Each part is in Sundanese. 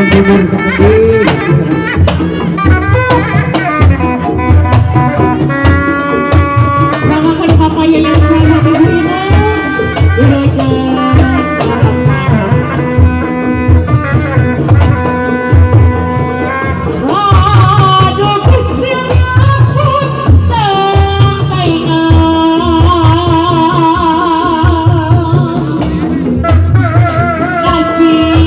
Bubur sakedik. Mangga kana Bapak Yayan sama Ibu Ina. Wilujeng Aduh Gusti ampun taingan nasib.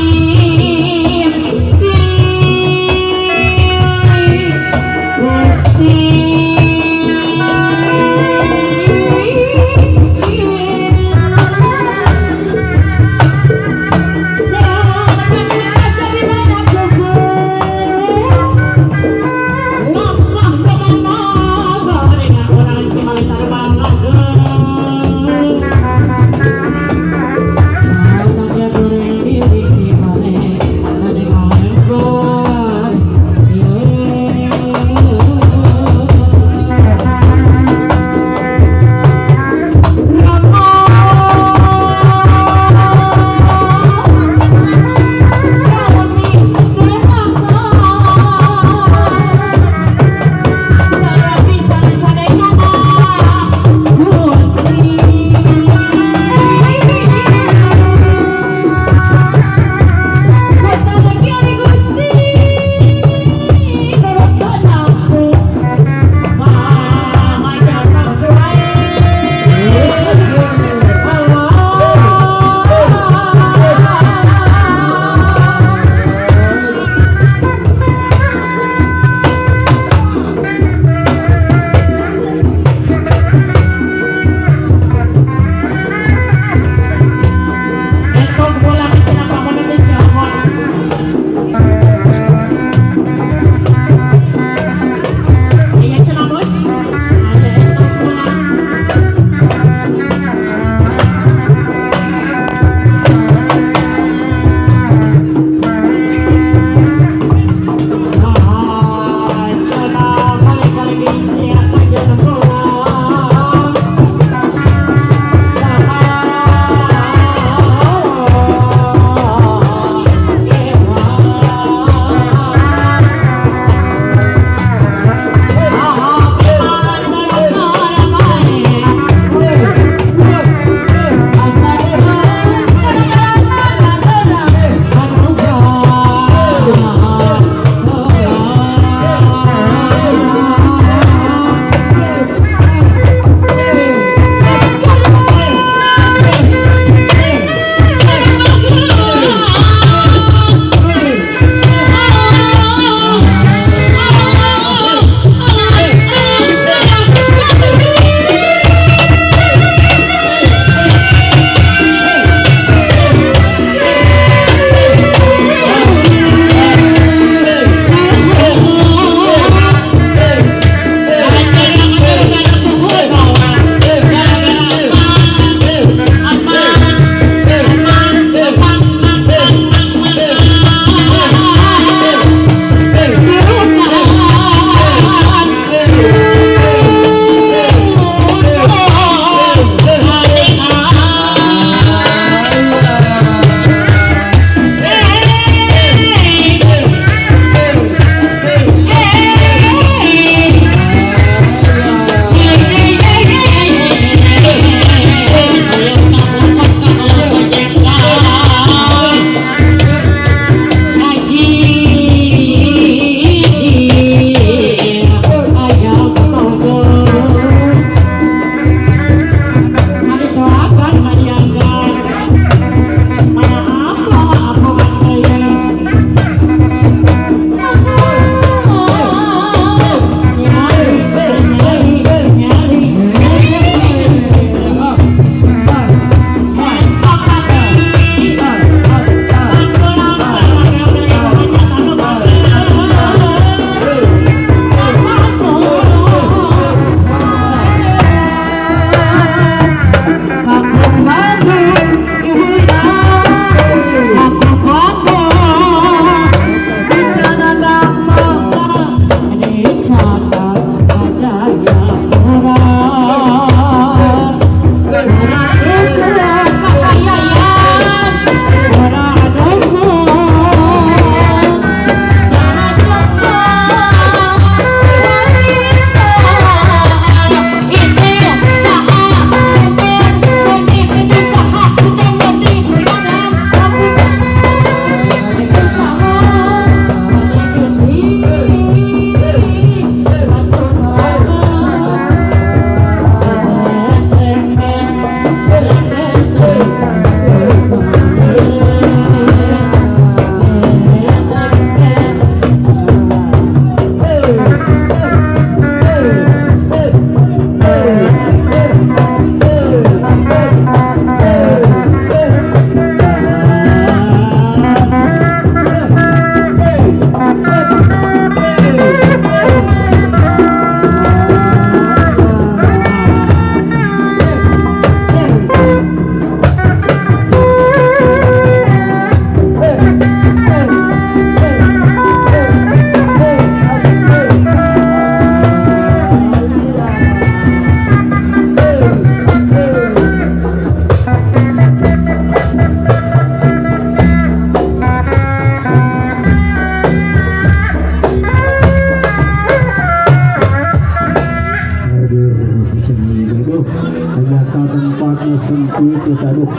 Aduh, hanya tempatnya sempit kita, aduh.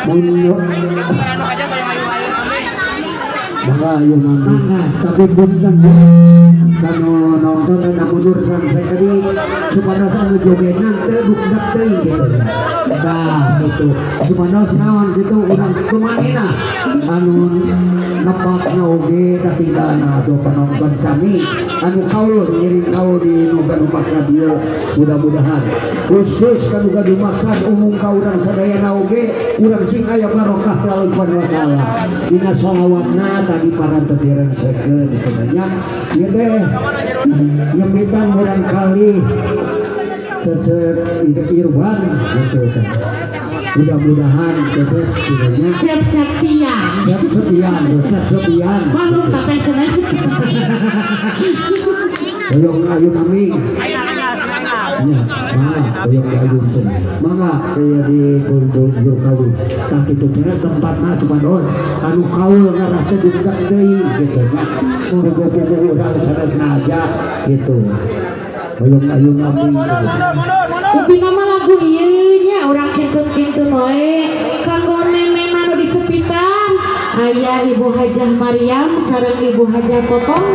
Mundur. Mangga ayo nanti. Mangga. Tapi punten, Bu. Kanu nonton dan mundur sampai tadi supados anu jogetna teu dukdak teuing gitu. Nah, gitu. Supados naon gitu urang kumanina anu nepakna oge katinggalna atuh penonton sami anu kaul ngiring kaul di nu gaduh maksad ieu, mudah-mudahan khusus kanu gaduh maksad umum ka urang sadayana oge urang cing aya barokah Allah Subhanahu wa taala dina sholawatna tadi parantos direngsekeun sebenarnya ieu teh nyembitan murangkalih Cecep Irwan gitu kan. Mudah-mudahan Cecep kiranya Siap sepian. Siap sepian, siap sepian. Malu tapi cenah. Hoyong ayu nami. Ya, mangga hoyong ayu cenah. Mangga kaya di guru kawin. Tah kitu cenah tempatna supados anu kaul ngarah teh budak deui gitu nya. Puguh-puguh urang sanesna aja gitu. Hoyong ayu nami. Upina mah lagu ieu nya urang kintun-kintun wae kanggo meme anu disepitan. Aya Ibu Hajah Maryam sareng Ibu Hajah Popong.